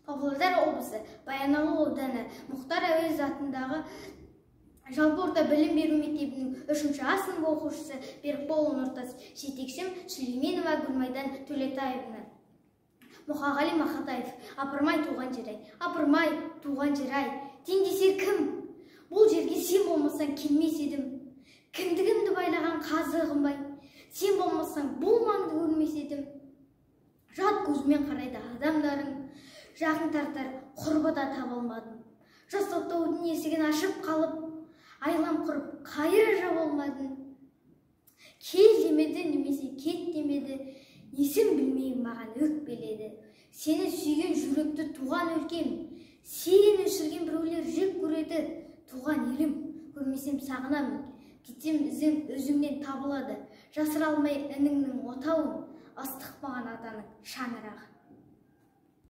Павлодар облысы, Баянауыл ауданы, Мұхтар Әуезов атындағы жалпы орта білім беру мектебінің 3-ші А сыныбы оқушысы Берікбол Нұртас, жетекшім Сүлейменова Гүлмайдан Төлетаевна. Мұқағали Мақатаев. Апырмай, туған жер-ай, апырмай, туған жер-ай, теңдесер кім? Бұл жерге сен болмасаң келмес едім. Кіндігімді байлаған қазығым бай, сен болмасаң бұл маңды көрмес едім. Жат көзімен қарайды адамдарың, жақын тартар құрбы да таба алмадым. Жас оттаудың есігін ашып қалып, айлам құрып қайыр жаба алмадым. Кел демеді немесе кет демеді, несін білмеймін, маған өкпеледі. Сені сүйген жүректі туған өлкем, сен өсірген біреулер жек көреді. Туған елім, көрмесем сағынамын, кетсем ізім өзіңнен табылады. Жасыра алмай ініңнің отауын, ыстық маған атаның шаңырағы.